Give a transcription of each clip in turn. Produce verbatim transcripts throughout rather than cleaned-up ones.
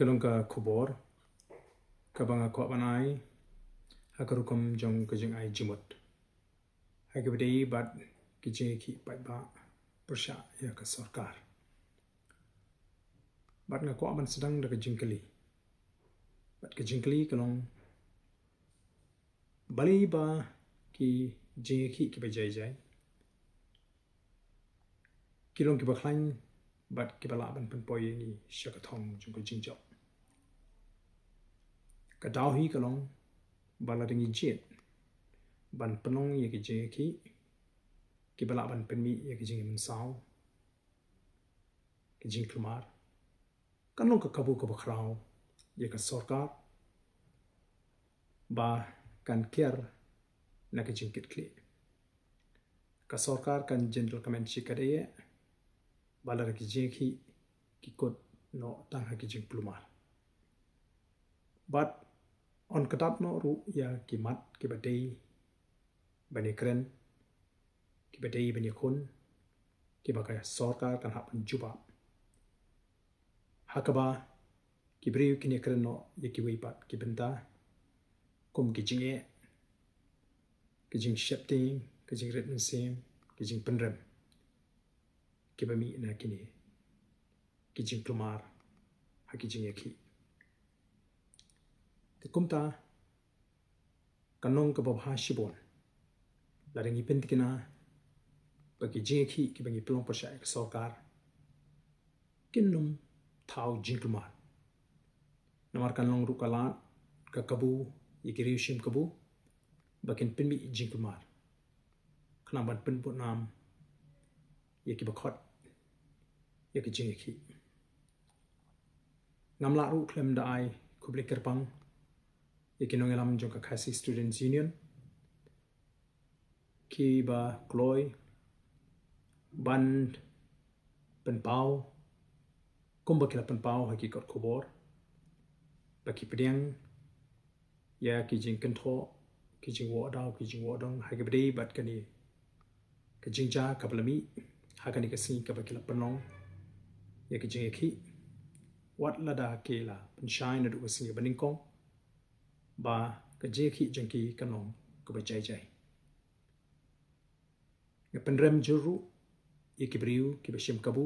Ka long ka khubor kaba nga kwah ban ai ha ka rukom jong ka jingai jingmut ha kaba ïadei bad ki jingïakhih paidbah pyrshah ïa ka sorkar. Bad nga kwah ban sdang da ka jingkylli. Bad ka jingkylli ka long, balei ba ki jingïakhih kiba jai jai ki long kiba khlaiñ bad kiba lah ban pynpoi ïa ngi sha ka thong jong ka jingjop? Ka daw hi ka long ba lada ngi jied ban pynlong ïa ki jingïakhih kiba lah ban pynmih ïa ki jingmynsaw, ki jingkulmar, kan long ka kabu kaba khraw ïa ka sorkar ba kan kiar na ka jingkitkhlieh. Ka sorkar kan jin donkam shi katdei ba lada ki jingïakhih ki kut noh tang ha ki jingkulmar. Bad yn kdap noh ruh ïa ki mat kiba dei ban ïakren, kiba dei ban ïakhun, kiba ka sorkar kan hap ban jubab. Ha kaba ki briew kin ïakren noh ïa kiwei pat ki bynta, kum ki jingeh, ki jingsheptieng, ki jingrit mynsiem, ki jingpynrem kiba mih na kine ki jingkulmar ha ki jingïakhih. Te kumta, kan long kaba bha shibun lada ngi pyntikna ba ki jingïakhih kiba ngi pynlong pyrshah ïa ka sorkar kin ym thaw jingkulmar. Namar kan long ruh ka lad ka kabu ïa ki riew shim kabu ba kin pynmih jingkulmar khnang ban pynbud nam ïa kiba khot ïa ki jingïakhih. Ngam lah ruh khlem da ai khublei kyrpang ïa ki nongïalam jong ka Khasi Students Union kiba kloi ban pynpaw kumba ki la pynpaw ha ki kot khubor ba ki pdiang ïa ki jingkynthoh, ki jingwad daw, ki jingwad dong ha kaba dei bad kane ka jingjia kaba la mih ha kane ka sngi kaba ki la pynlong ïa ki jingïakhih. Wat lada ki la pynshai naduh ka sngi ba nyngkong ba ka jingïakhih jong ki kan long kaba jai jai. Nga pynrem jur ruh ïa ki briew kiba shim kabu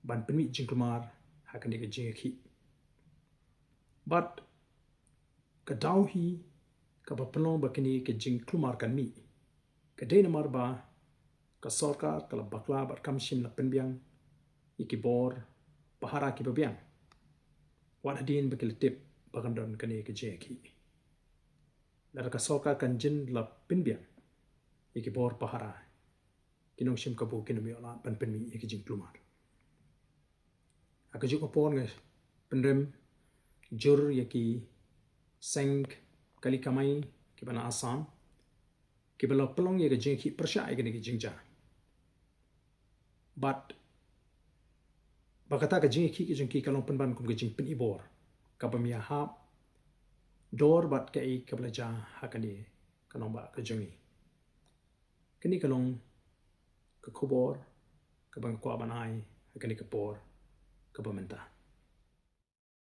ban pynmih jingkulmar ha kane ka jingïakhih. Bad ka daw hi kaba pynlong ba kane ka jingkulmar kan mih ka dei namar ba ka sorkar ka la bakla bad kam shym la pynbiang ïa ki bor pahara kiba biang wat hadien ba ki la tip ba kan don kane ka jingïakhih. Lada ka sorkar kan jin la pynbiang ïa ki bor pahara, ki nongshim kabu kin ym ïoh lad ban pynmih ïa ki jingkulmar. Ha kajuh ka por nga pynrem jur ïa ki seng kali kamai kiba na Assam kiba la pynlong ïa ka jingïakhih pyrshah ïa kane ka jingjia. Bad ba kata ka jingïakhih ka jong ki ka long pynban kum ka jingpynibor kaba ym ïahap dor bad kaei kaba la jia ha kane ka nongbah ka jong ngi. Kane ka long ka khubor kaba nga kwah ban ai ha kane ka por kaba mynta.